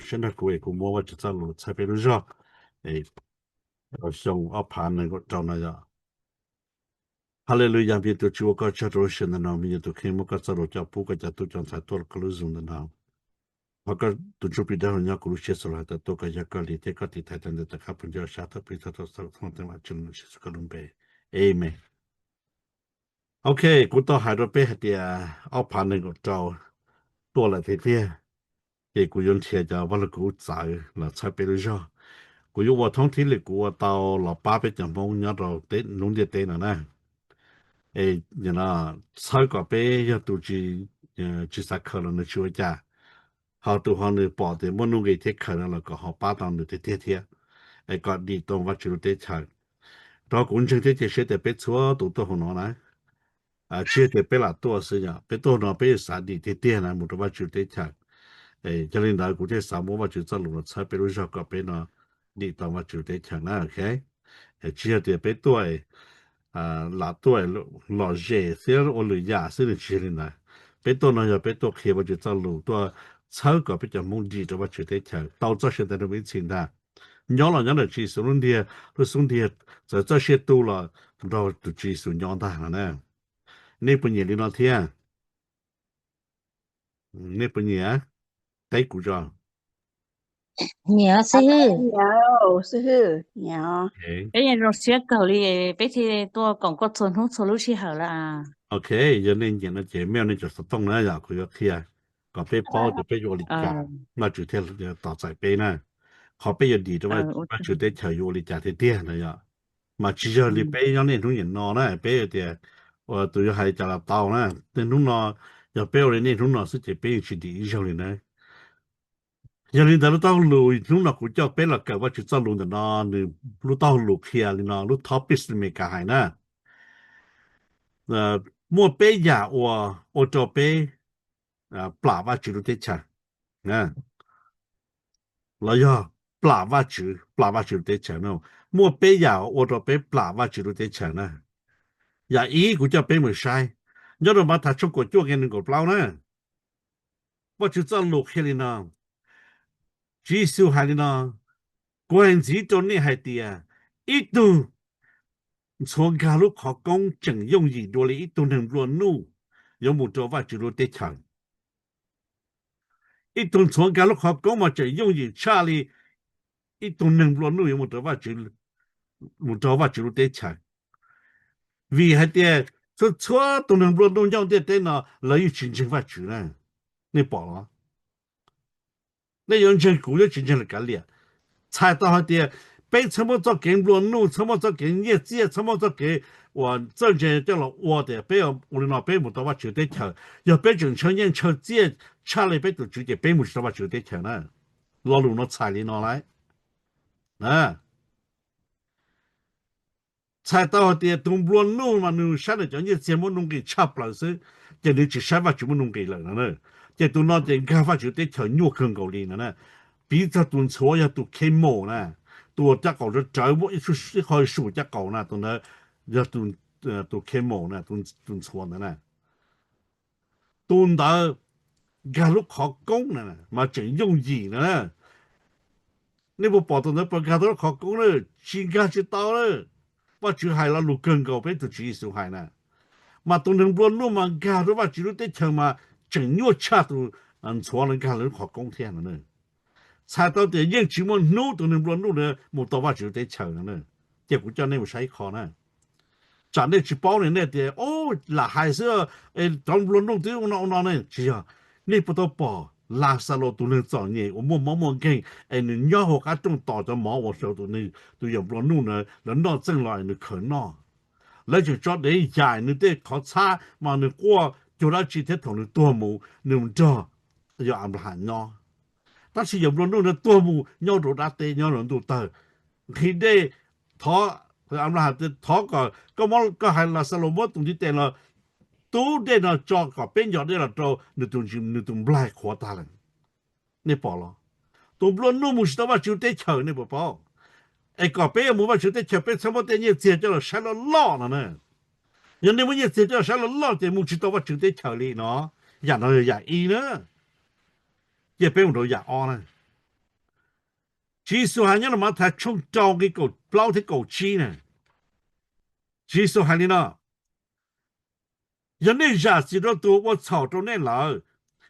Saib nrog kuv es kuv muab Vajtswv txoj lus txhawb peb lub zog. Xyoo ob phav nees nkaum rau no yog. Haleluyas, me tus Tswv, ua koj tsaug rau lub sij hawm ntawm no, me nyuam tus kheej muab koj txoj lus coj pub koj cov tub cov ntxhais tuaj koj lub zos ntawm no. Thov koj tus Ntsuj Plig dag los nyob kuv lub siab xaus los hais tias tuaj koj yog koj li thiab koj tiv thaiv tau ntawm tau qab phooj ywg sab thawj plig thawj tau txhua txhua Vajtswv Yexus koj lub npe. Amen. Ok, kuv tau hais rau peb hais tias ob phav nees nkaum rau tuaj lawm tiag tiag, ces kuv yuav nrhiav cov vaj lug kub txawv los txhawb peb lub zog. Kuv yuav ua thoob thib li kuv ua tau los pab peb cov Hmoob nyob rau lub ntiaj teb no na. Es txhawb kom peb yog tus tsis xav khaws los nws tsis ua cas, ho tus ho nws pom tias muaj nuj nqis thiab khaws no los kom ho pab tau nws tiag tiag thiab, es kom dim tau Vajtswv lub teb chaws. Rau qhov kuv ntseeg thiab cia siab tias peb txhua tus tuaj hauv no na, tsis yog tias peb lam tuaj xwb, yog peb tuaj no peb xav dim tiag tiag na mus rau Vajtswv teb chaws. Yog li ntawd kuv thiaj xav muab Vajtswv txoj lus los txhawb peb lub zog kom peb no dim tau Vajtswv teb chaws na. Tsis yog tias peb tuaj lam tuaj lom zem thiab ua lwm yam xwb, nws tsis yog li ntawd. Peb tuaj no yog peb tuaj qhia Vajtswv txoj lus, tuaj txhawb kom peb cov Hmoob dim rau Vajtswv teb chaws, tau txoj sia ntawd rau ib txhis ntag. Nyob los nyob ntawm Tswv Yexus lub ntiag, lub xub ntiag, txawm txoj sia tu los nrog tus Tswv Yexus nyob ntag no na. Nej puas nyiam li no thiab? Nej puas nyiam? Teb kuv tso. Nyiam xib hwb. Nyiam xib hwb, nyiam. Peb zoo siab kawg li, peb thiaj tuaj koom koj txhua hnub txhua lub sij hawm lawm. Ok, yog nej nyiam no ces mail nej cov xov tooj na yom, kuv yuav qhia kom peb paub tias peb yuav ua li cas, Vajtswv thiaj tos txais peb na. Qhov peb yuav dim rau Vajtswv teb chaws yuav ua li cas tiag tiag na yom. Mas tsis yog li peb nyob niaj hnub niam no na, peb tias tus yuav hais cas los tau na. Niaj hnub no, yog peb ua li niaj hnub no xwb ces peb yeej tsis dim ib zaug li na. Yog li ntawd lub taub hau lus hnub no kuv coj peb los kawm Vajtswv txoj lus ntawm no, nws lub taub hau lus qhia li no, lub topic Meskas hais na, muaj peb yam uas ua rau peb plam Vajtswv lub teb chaws, los yog plam Vajtswv, plam Vajtswv lub teb chaws no. Muaj peb yam ua rau peb plam Vajtswv lub teb chaws na. Yam ib kuv coj peb mus saib, nyob rau Mathais tshooj kaum cuaj nqe nees nkaum plaub na, Vajtswv txoj lus qhia li no, Tswv Yexus hais li no, kuv hais ntxiv rau nej hais tias ib tug ntxhuav nkag lub qhov koob tseem yooj yim dua li ib tug neeg nplua nuj yuav mus rau Vajtswv lub teb chaws. Ib tug ntxhuav nkag lub qhov koob mas tseem yooj yim tshaj li ib tug neeg nplua nuj yuav mus rau Vajtswv, mus rau Vajtswv lub teb chaws. Vim hais tias txhua txhua tus neeg nplua nuj nyob ntiaj teb no lawv yeej tsis ntseeg Vajtswv na. Nej pom los? Nej yuav ntseeg kuv yuav tsis ntseeg li kav liam. Txhais tau hais tias peb txhawb muab txoj kev nplua nuj, txhawb muab txoj kev nyiaj txiag, txhawb muab txoj kev uas txawj ntse coj los ua tias peb ua li no peb mus tau Vajtswv teb chaws. Yog peb tseem ntshaw nyiaj ntshaw txiaj tshaj li peb tus Tswv ces peb mus tsis tau Vajtswv teb chaws na. Lo lus no txhais li no lauj. Txhais tau hais tias tus nplua nuj mas nws saib nws cov nyiaj txiag muaj nuj nqis tshaj plaws xwb, ces nws tsis saib Vajtswv muaj nuj nqis lawm no. Ces tus no ces nkag Vajtswv teb chaws nyuaj kawg nkaus li no. Piv txog tus ntxhuav yog tus camel na, tus uas caj qaum rawv rawv muaj ib qho su caj qaum na, tus ntawd yog tus camel na, tus ntxhuav ntawd na. Tus ntawd nkag lub qhov koob na mas tseem yooj yim na. Nej puas pom tus ntawd puas nkag tau lub qhov koob na? Tsis nkag tsis tau na. Vajtswv hais lo lus kawg nkaus peb tus Tswv Yexus hais na. Mas tus neeg nplua nuj mas nkag rau Vajtswv lub teb chaws mas tseem nyuaj tshaj tus ntxhuav no nkag lub qhov koob thiab no. Txhais tau tias yeej tsis muaj hnub tus neeg nplua nuj mus tau Vajtswv lub teb chaws no. Ces kuv coj nej mus saib ib qho na. Tsam nej tsis paub ne, nej tias lam hais xwb, cov nplua nuj twb ua no ua no ne. Tsis yog. Nej puas tau pom Laxalus tus neeg txom nyem uas muaj mob muaj nkeeg es nws nyob hauv qab rooj tos cov mov uas tus yawm nplua nuj na lawv noj txeej los nws khaws noj? Lawv tseem tso dev yaim nws tej qhov txhab mas nws quaj cuag dab tsi thiab thaum nws tuag mus nws nrog yawg Anplaham nyob. Tab sis yawm nplua nuj na tuag mus nyob rau dab teb nyob rau ntuj tawg. Nqhis dej, thov, Anplaham thov kom koj hais Laxalus muab tus ntiv tes los tub dej no tso kom peb nco dej los rau nws tus nplaig qhuav tag lawm. Nej pom los? Tus nplua nuj mus tsis tau Vajtswv teb chaws, nej puas paub? Es kom peb yuav mus Vajtswv teb chaws peb txhawb muab tej nyiaj txiag coj los saib loj loj no na. Yog nej muab nyiaj txiag coj los saib loj loj ces mus tsis tau Vajtswv teb chaws li no. Yam no yog yam ib na. Cia peb mus rau yam ob na. Tswv Yexus hais nyob rau Mathais tshooj rau nqe kaum plaub thiab kaum tsib na. Tswv Yexus hais li no: Yog nej zam txim rau tus ua txhaum rau nej lawm,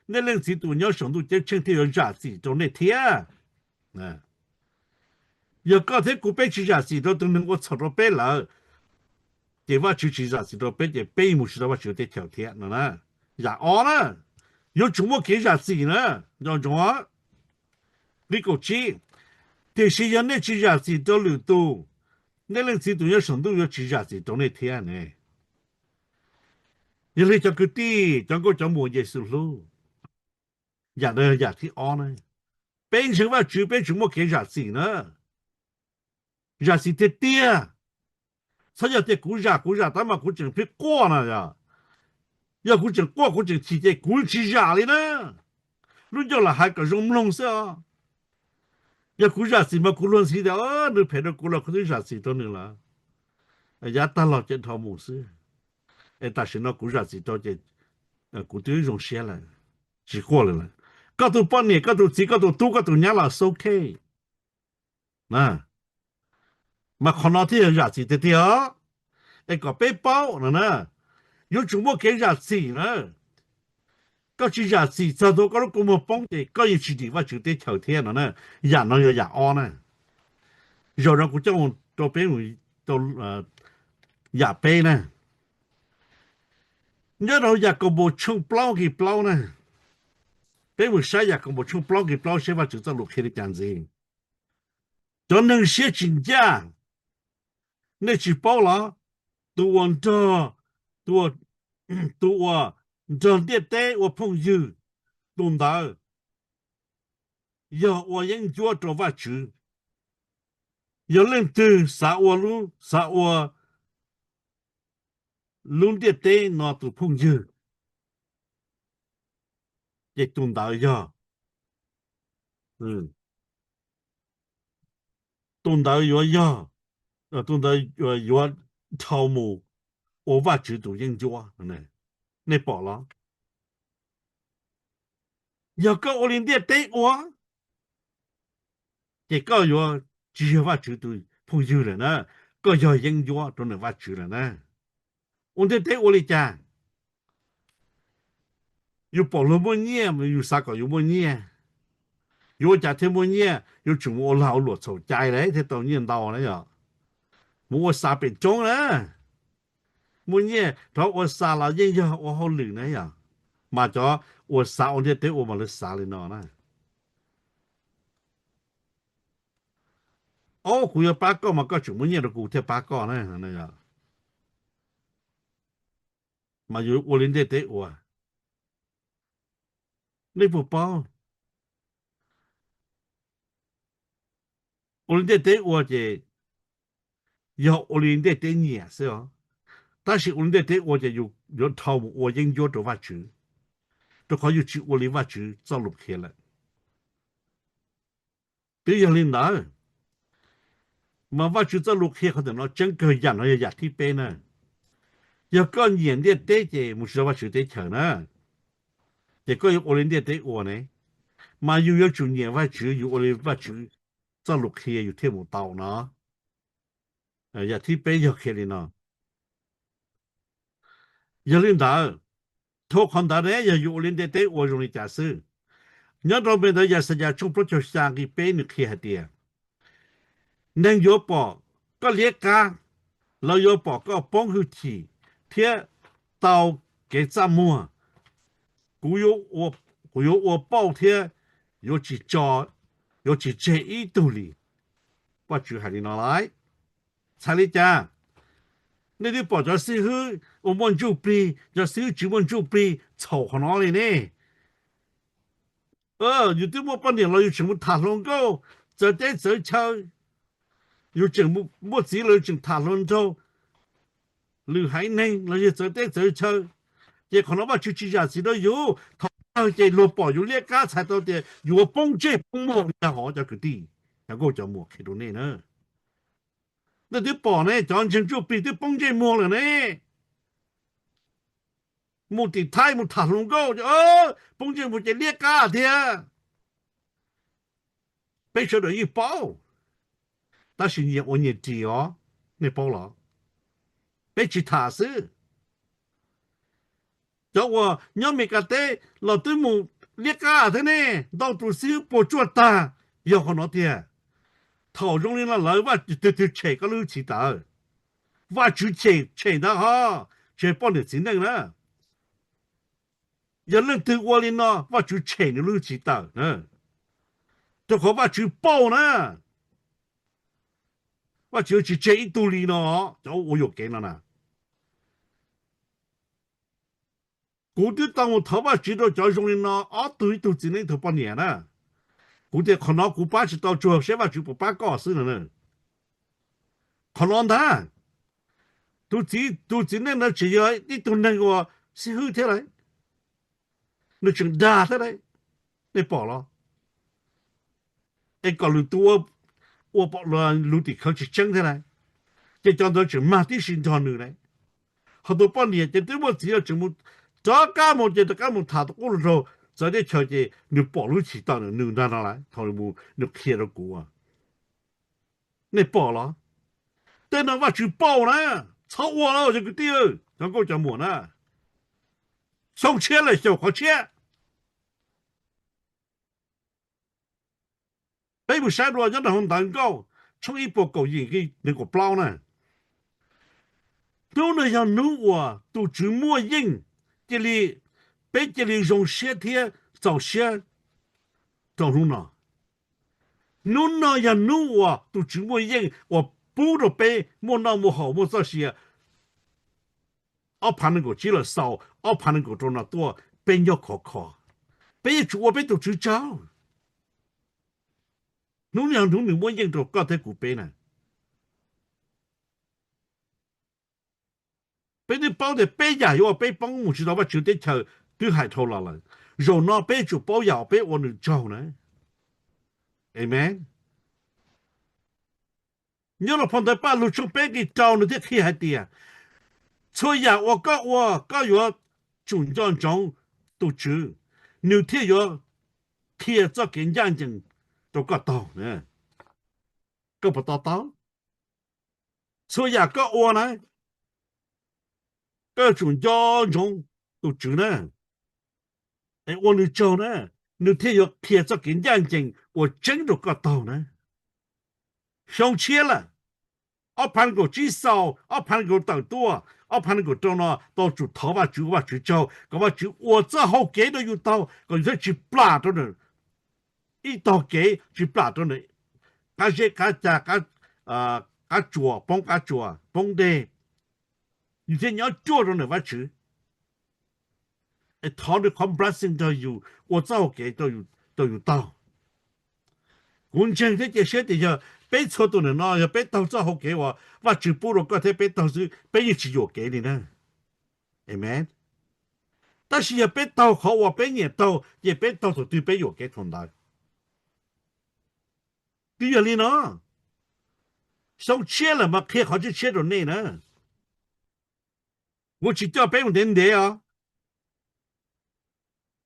nej Leej Txiv tus nyob saum ntuj ceeb tsheej thiaj yuav zam txim rau nej thiab. Yog koj thiab kuv peb tsis zam txim rau tus neeg ua txhaum rau peb lawm, ces Vajtswv tsis zam txim rau peb, ces peb mus tsis tau Vajtswv teb chaws thiab no na. Yam ob na, yuav tsum muaj kev zam txim na, nco ntsoov. Nqe kaum tsib: Tiam sis yog nej tsis zam txim rau lwm tus, nej Leej Txiv tus nyob saum ntuj yuav tsis zam txim rau nej thiab ne. Yog li cov kwv tij, cov nkauj cov muam Yexus hlub, yam no yog yam thib ob na. Peb ntseeg Vajtswv peb tseem muaj kev zam txim na. Zam txim tiag tiag, txhob yog tias kuv zam kuv zam tab mas kuv tseem pheej quaj na yom. Yog kuv tseem quaj kuv tseem chim ces kuv tsis zam li na. Lub ncauj lam hais kom zoo mloog xwb os. Yog kuv zam txim mas kuv luag ntxhi tias nws phem rau kuv los kuv twb zam txim rau nws lawm, yav tag los ces dhau mus xwb. Es tam sim no kuv zam txim rau ces kuv twb zoo siab lawm, tsis quaj lawm lawm. Koj tus poj niam, koj tus txiv, koj tus tub, koj tus nyab los xub khej, mas qhov no thiaj yog zam txim tiag tiag os. Es kom peb paub no na, yuav tsum muaj kev zam txim na. Koj tsis zam txim txog ntua koj lub kua muag poob ces koj yeej tsis dim Vajtswv teb chaws thiab no na. Yam no yog yam ob na. Zaum no kuv coj mus rau peb mus rau yam peb na. Nyob rau Yakaunpaus tshooj plaub nqe plaub na. Peb mus saib Yakaunpaus tshooj plaub nqe plaub seb Vajtswv txoj lus qhia li cas ntxiv. Cov neeg siab tsis ncaj, nej tsis paub los? Tus uas nrog, tus uas, tus uas nrog ntiaj teb ua phooj ywg, tus ntawd yog ua yeeb ncuab rau Vajtswv. Yog leej twg xav ua lub, xav ua lub ntiaj teb no tus phooj ywg, ces tus ntawd yog, tus ntawd yuav yog, tus ntawd yuav dhau mus ua Vajtswv tus yeeb ncuab. Nej pom los? Yog koj ua li ntiaj teb ua, ces koj yuav tsis yog Vajtswv tus phooj ywg lawm na, koj yog yeeb ncuab rau nws Vajtswv lawm na. Ua ntiaj teb ua li cas? Yus pom luag muaj nyiaj mas yus xav kom yus muaj nyiaj. Yus ua cas thiaj muaj nyiaj? Yus tseem mus ua lag ua luam txhaum cai lawm thiaj tau nyiaj ntau na yom. Mus ua xav pem roob na. Muaj nyiaj rov ua xav los yeej yog ua hauj lwm na yom. Mas cov ua xav ua ntiaj teb ua mas lawv xav li no na. Ob, kuv yuav pab koj mas koj tseem muab nyiaj rau kuv thiaj pab koj na. Mas yus ua li ntiaj teb ua, nej puas paub? Ua li ntiaj teb ua ces yog ua li ntiaj teb nyiam xwb os. Tab sis ua li ntiaj teb ua ces yus yuav dhau mus ua yeeb ncuab rau Vajtswv, rau qhov yus tsis ua li Vajtswv txoj lus qhia lawm. Twb yog li ntawd, mas Vajtswv txoj lus qhia qhov ntawm no tseeb kawg, yam no yog yam thib peb na. Yog koj nyiam ntiaj teb ces mus tsis tau Vajtswv teb chaws na. Ces koj yuav ua li ntiaj teb ua ne, mas yus yuav tsum nyiam Vajtswv, yus ua li Vajtswv txoj lus qhia yus thiaj mus tau no. Yam thib peb yog qhia li no. Yog li ntawd, dhau qhov ntawd ne yog yus ua li ntiaj teb ua zoo li cas xwb. Nyob rau npe ntawd Yaxayas tshooj plaub caug xya nqe peb nws qhia hais tias, neeg yuav pom koj liab qab, lawv yuav pom koj poob hwj chim thiab tau kev txaj muag. Kuv yuav ua pauj thiab yuav tsis tso, yuav tsis tseg ib tug li. Vajtswv hais li no lauj. Txhais li cas? Nej twb pom cov xib hwb uas muaj ntsuj plig, cov xib hwb tsis muaj ntsuj plig txhaum qhov no li ne. Yus twb muaj poj niam los yus tseem mus tham hluas nkauj, txawv teb txawv chaw. Yus tseem muaj txiv los yus tseem tham hluas nraug, lwm haiv neeg los yog txawv teb txawv chaw. Ces qhov no Vajtswv tsis zam txim rau yus. Thaum kawg ces luag pom yus liab qab txhais tau tias yus ua poob ntsej poob muag li cas hov cov kwv tij, cov nkauj cov muam, qhia rau nej na. Nej twb pom ne, cov ntseeg ntsuj plig twb poob ntsej muag lawm ne. Mus tim Thaib mus tham hluas nkauj, poob ntsej muag ces liab qab thiab. Peb sawv daws yeej paub, tab sis nyias ua nyias ris os, nej paub los? Peb tsis tham xwb. Cov uas nyob Meskas teb los twb mus liab qab thiab ne, ntau tus xib hwb puas tsuaj tag, yog qhov no tiag. Thaum zoo li no lawm Vajtswv twg tshem koj lub hwj chim tawm? Vajtswv tshem ntawd ho, tsis poj niam txiv neej na. Yog leej twg ua li no Vajtswv tshem nws lub hwj chim tawm na, rau qhov Vajtswv paub na. Vajtswv tsis tseg ib tug li no, cov ua yuam kev no na. Kuv twb tau mus thov Vajtswv rau cov zoo li no ob tug, ib tug txiv neej, ib tug poj niam na. Kuv tias qhov no kuv pab tsis tau, tsuas seb Vajtswv puas pab koj xwb no. Qhov no ntag, tus txiv, tus txiv neej no tseem yog ib tug neeg uas xib hwb thiab lauj, nws tseem dag thiab lauj, nej pom los? Es kom lwm tus ua, ua lus tim khawv tsis tseeb thiab lauj, ces cov ntawd tseem mag tib si nrog nws lauj. Ho tus poj niam ces twb muaj txiv los tseem mus, rov qab mus ces rov qab mus tham tus qub hluas nraug txawv teb chaws ces nws pom lub hwj chim tawm nws nrog no lawm thaum nws mus nws qhia rau kuv. Nej pom los? Tej no Vajtswv paub na. Txhob ua los cov kwv tij, cov nkauj cov muam na. Xyoo tshiab lawm, xyaum qhov tshiab. Peb mus saib dua nyob rau hauv Ntawv Nkauj tshooj ib puas kaum yim nqe nees nkaum plaub na. Hnub no yog hnub uas tus Tswv muaj yeej, cia li, peb cia li zoo siab thiab txaus siab rau hnub no. Hnub no yog hnub uas tus Tswv muaj yeej uas pub rau peb muaj noj muaj haus muaj txoj sia. Ob phav nees nkaum tsib los xaus, ob phav nees nkaum rau no tuaj, peb nyob khov kho, peb yuav tsum ua peb tus Tswv tsaug. Hnub no yog hnub nws muaj yeej rau koj thiab kuv peb na. Peb twb paub tias peb yam yuav ua peb poob mus tsis tau Vajtswv teb chaws, twb hais dhau los lawm. Zaum no peb yuav tsum paub yam uas peb ua nws tsaug na. Amen. Nyob rau phau ntawv Pajlug tshooj peb nqe rau nws thiaj qhia hais tias, txhua yam uas koj ua koj yuav tsum nco ntsoov tus Tswv, nws thiaj yuav qhia txoj kev ncaj ncees rau koj taug. Koj puas to taub? Txhua yam koj ua na, koj yuav tsum nco ntsoov tus Tswv na, es ua nws tsaug na, nws thiaj yuav qhia txoj kev ncaj ncees uas tseeb rau koj taug na. Xyoo tshiab lawm, ob phav nees nkaum tsib xaus, ob phav nees nkaum tawm tuaj, ob phav nees nkaum rau no tau tsum thov Vajtswv, ua Vajtswv tsaug kom Vajtswv ua txoj hau kev rau yus taug, kom yus thiaj tsis plam rau nws ib tog kev, tsis plam rau nws qab zeb qab ca, qab tsuas, poob qab tsuas poob dej, yus thiaj nyob ruaj rau ntawm Vajtswv. Es thov nws qhov blessing nrog yus, ua txoj hau kev rau yus taug. Kuv ntseeg thiab cia siab tias yog peb txhua tus ntawm no yog peb taug txoj hau kev uas Vajtswv pub rau koj thiab peb taug xwb, peb yeej tsis yuam kev li na. Amen. Tab sis yog peb taug qhov uas peb nyiam taug ces peb taug thaum twg peb yuam kev thaum ntawd. Twb yog li no, xyoo tshiab lawm mas qhia qhov tshiab tshiab rau nej na. Kuv tsis coj peb mus ntev ntev os,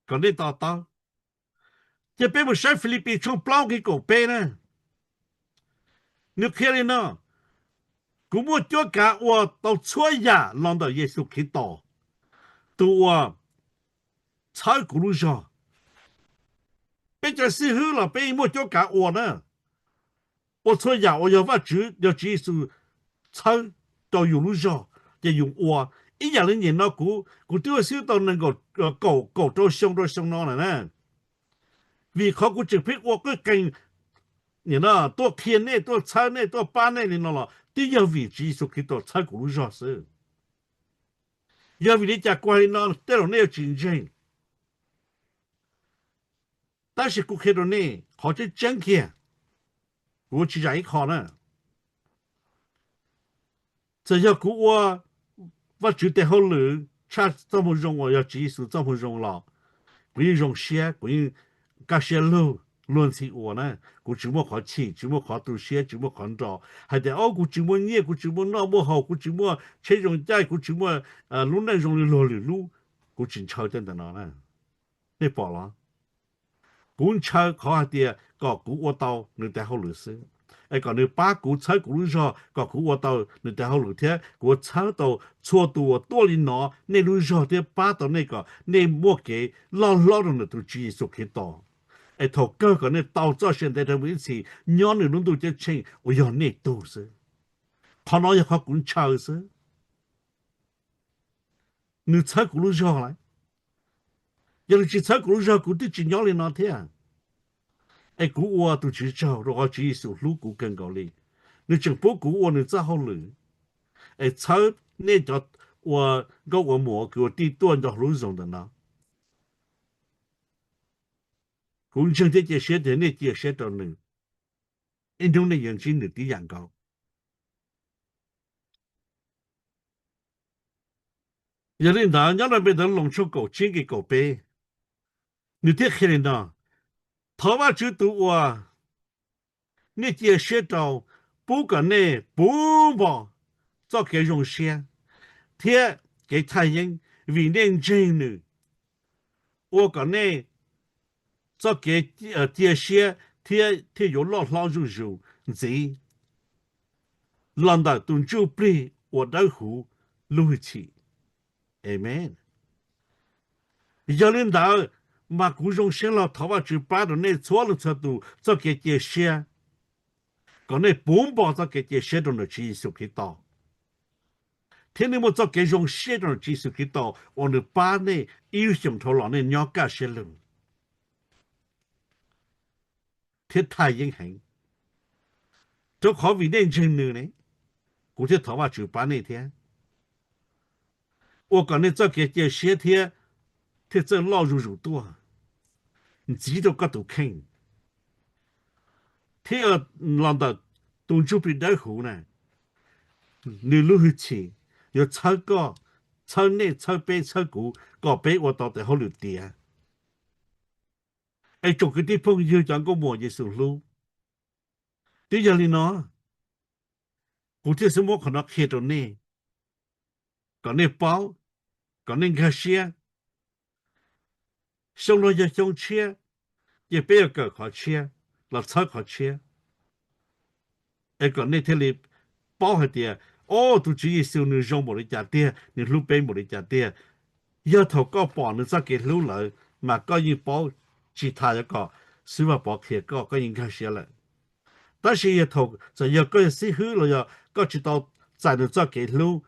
kom nej to taub. Ces peb mus saib Filipis tshooj plaub nqe kaum peb na. Nws qhia li no: Kuv muaj cuab kav ua tau txhua yam los ntawm Yexus Khetos, tus uas txhawb kuv lub zog. Peb cov xib hwb los peb muaj cuab kav ua na, ua txhua yam uas yog Vajtswv, yog Tswv Yexus txhawb rau yus lub zog ces yus ua. Ib yam li nim no kuv, kuv twb ua xib hwb tau nees nkaum, kaum, kaum rau xyoo rau xyoo no lawm na. Vim qhov kuv tseem pheej ua qwj qees, nim no tuaj qhia nej, tuaj txhawb nej, tuaj pab nej li no los twb yog vim Tswv Yexus Khetos txhawb kuv lub zog xwb. Yog vim li cas kuv hais li no tej zaum nej yuav tsis ntseeg, tab sis kuv qhia rau nej qhov tseeb tseeb kiag, kuv tsis zam ib qho na. Txawm yog kuv ua Vajtswv tes hauj lwm tshaj txoj moo zoo uas yog Tswv Yexus txoj moo zoo los, kuv yeej zoo siab, kuv yeej kaj siab lug luag ntxhi ua na. Kuv tsis muaj qhov chim, tsis muaj qhov tu siab, tsis muaj qhov nro hais tias, o, kuv tsis muaj nyiaj, kuv tsis muaj noj muaj haus, kuv tsis muaj tsheb zoo caij, kuv tsis muaj lub neej zoo li luag lwm lub. Kuv tsis ntshaw tej ntawm no na. Nej pom los? Kuv ntshaw qhov hais tias kom kuv ua tau nws tes hauj lwm xwb. Es kom nws pab kuv txhawb kuv lub zog kom kuv ua tau nws tes hauj lwm thiab kuv yuav txhawb tau txhua tus uas tuaj li no nej lub zog thiab pab tau nej kom nej muaj kev loj hlob rau ntawm tus Tswv Yexus Khetos. Es thaum kawg kom nej tau txoj sia ntev dhawv mus ib txhis nyob nws lub ntuj ceeb tsheej uas yog nej tug xwb. Qhov no yog qhov kuv ntshaw xwb. Nws txhawb kuv lub zog lawm. Yog nws tsis txhawb kuv lub zog kuv twb tsis nyob li no thiab. Es kuv ua tus Tswv tsaug rau qhov Tswv Yexus hlub kuv kawg nkaus li. Nws tseem pub kuv ua nws txoj hauj lwm. Es txhawb nej cov ua nkauj ua muam uas kwv ua tij tuaj nco hlub zoo ntawm no. Kuv ntseeg thiab cia siab tias nej cia siab rau nws, ib hnub nej yuav ntsib nws tib yam nkaus. Yog li ntawd nyob rau npe ntawv Loos tshooj kaum tsib nqe kaum peb, nws thiaj qhia li no: Thov Vajtswv tus uas nej cia siab rau pub kom nej puv npo txoj kev zoo siab thiab kev thaj yeeb vim nej ntseeg nws, ua kom nej txoj kev cia siab thiab thiaj yuav loj hlob zuj zus ntxiv los ntawm tus ntsuj plig uas dawb huv lub hwj chim. Amees. Yog li ntawd, mas kuv zoo siab los thov Vajtswv pab rau nej txhua leej txhua tus txoj kev cia siab, kom nej puv npo txoj kev cia siab rau ntawm Tswv Yexus Khetos, thiab nej muaj txoj kev zoo siab rau ntawm Tswv Yexus Khetos uas nws pab nej ib lub xyoos dhau los nej nyob kaj siab lug thiab thaj yeeb heev. Rau qhov vim nej ntseeg nws ne, kuv thiaj thov Vajtswv pab nej thiab, ua kom nej txoj kev cia siab thiab thiaj txawj loj zuj zus tuaj ntxiv rau koj tus kheej, thiab los ntawm tus ntsuj plig dawb huv na, nws lub hwj chim yuav txhawb koj, txhawb nej, txhawb peb, txhawb kuv kom peb ua tau tes hauj lwm tiav. Es tsoom kwv tij phooj ywg cov nkauj muam Yexus hlub, twb yog li no kuv thiaj xub muab qhov no qhia rau nej, kom nej paub, kom nej nkag siab. Xyoo no yog xyoo tshiab, ces peb yuav kawm qhov tshiab los txhawb qhov tshiab, es kom nej thiaj li paub hais tias, o, tus Tswv Yexus nws zoo npaum li cas tiag, nws hlub peb npaum li cas tiag. Yog thaum koj pom nws txoj kev hlub lawm, mas koj yeej paub, tsis tas yuav kom xib hwb Vaj Pov qhia koj, koj yeej nkag siab lawm. Tab sis yog thaum txawm yog koj yog xib hwb los yog koj tsis tau txais nws txoj kev hlub,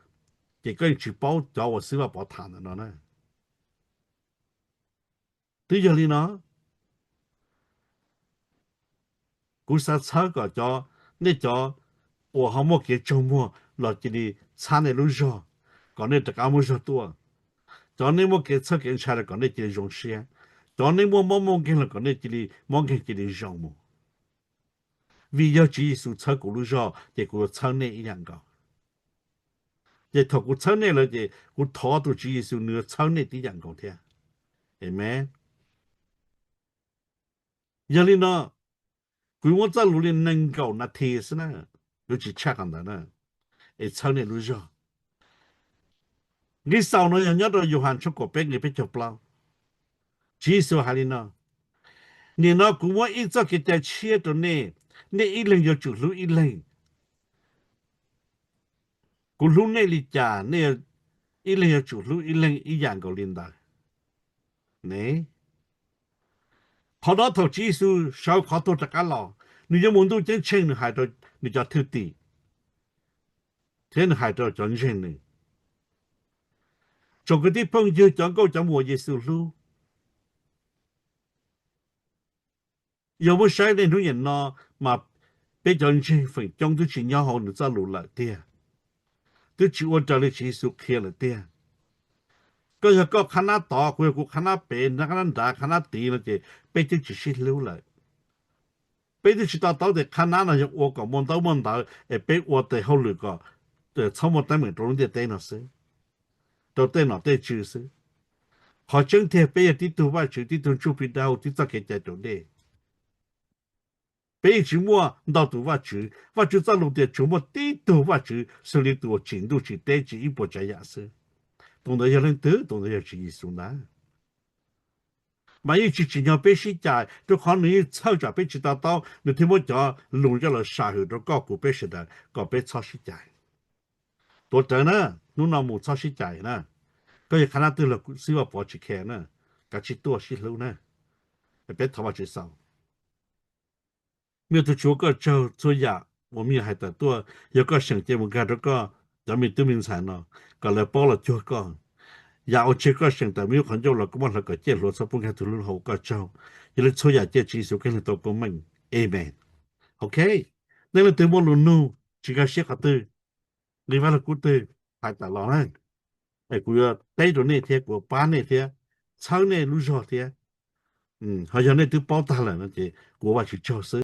ces koj yeej tsis paub cov uas xib hwb Vaj Pov tham ntawm no na. Twb yog li no, kuv xav txhawb kom cov, nej cov uas ho muaj kev tsaug muag los cia li txhab nej lub zog, kom nej rov qab muaj zog tuaj. Cov nej muaj kev txhawj kev ntshai los kom nej cia li zoo siab. Cov nej muaj mob muaj nkeeg los kom nej cia li mob nkeeg cia li zoo mus. Vim yog Tswv Yexus txhawb kuv lub zog ces kuv yuav txhawb nej ib yam nkaus. Ces thaum kuv txhawb nej lawm ces kuv thov tus Tswv Yexus nws yuav txhawb nej tib yam nkaus thiab. Amees. Yog li no, kuv muab txoj lus li nees nkaum nas this xwb na, yuav tsis tshaj qhov ntawd na, es txhawb nej lub zog. Nqe xaus no yog nyob rau Yauhas tshooj kaum peb nqe peb caug plaub. Tswv Yexus hais li no: Nim no kuv muab ib txoj kev cai tshiab rau nej, nej ib leeg yuav tsum hlub ib leeg. Kuv hlub nej li cas, nej ib leeg yuav tsum hlub ib leeg ib yam nkaus li ntawd ne. Qhov no thaum Tswv Yexus sawv qhov tuag rov qab los, nws yuav mus ntuj ceeb tsheej, nws hais rau nws cov thwj tim thiab nws hais rau cov ntseeg nws. Tsoom kwv tij phooj ywg, cov nkauj cov muam Yexus hlub, yog muab saib niaj hnub niam no mas peb cov ntseeg feem coob twb tsis nyob hauv nws txoj lus lawm tiag, twb tsis ua raws li Tswv Yexus qhia lawm tiag. Koj yog koj qhab nab tod, kuv yog kuv qhab nab pem, qhab nab nrad, qhab nab tid no ces peb twb tsis sib hlub lawm. Peb twb tsis to taub tias qhab nab no yog ua kom muaj ntaub muaj ntawv es peb ua tes hauj lwm kom txhob muaj teeb meem rau lub ntiaj teb no xwb, rau tej nom tej tswv xwb. Qhov tseeb tiag peb yog tib tug Vajtswv, tib tug ntsuj plig dawb huv, tib txoj kev cai raus dej. Peb yeej tsis muaj ntau tus vaj tswv. Vajtswv txoj lus tias tsuas muaj tib tug Vajtswv xws li tus uas tsim ntuj tsim teb tsim ib puas tsav yam xwb. Tus ntawd yog leej twg? Tus ntawd yog Tswv Yexus ntag. Mas yeej tsis tsim nyog peb sib cais, rau qhov nws yeej txhawj tsam peb tsis to taub, nws thiaj muab cov lus coj los sam hwm rau koj kuv peb sawv daws kom peb txhob sib cais. Tuav rawv na, hnub no mus txhob sib cais na. Koj yog qhab nab twg los xib Vaj Pov tsis khe na, kav tsij tuaj sib hlub na. Peb thov Vajtswv xaus. Me tub tsuav koj tsaug txhua yam uas me nyuam hais tawm tuaj, yog koj seem ces mus nkag rau koj cov me tub me ntxhais no, kom lawv paub los cuag koj. Yam uas tsis yog koj seem tawm me lub qhov ncauj los koj muab hlawv kom ciaj hluav txhob pub nkag tus hlub hauv koj tsaug. Yog li txhua yam cia Tswv Yexus Khetos tau koob meej. Amen. Ok, nej leej twg muaj lus nug tsis nkag siab qhov twg, nqi Vaj Lug Kub twg, hais tawm los na. Es kuv yuav teb rau nej thiab kuv yuav pab nej thiab, txhawb nej lub zog thiab. Ho yog nej twb paub tag lawm no ces kuv ua Vajtswv tsaug xwb.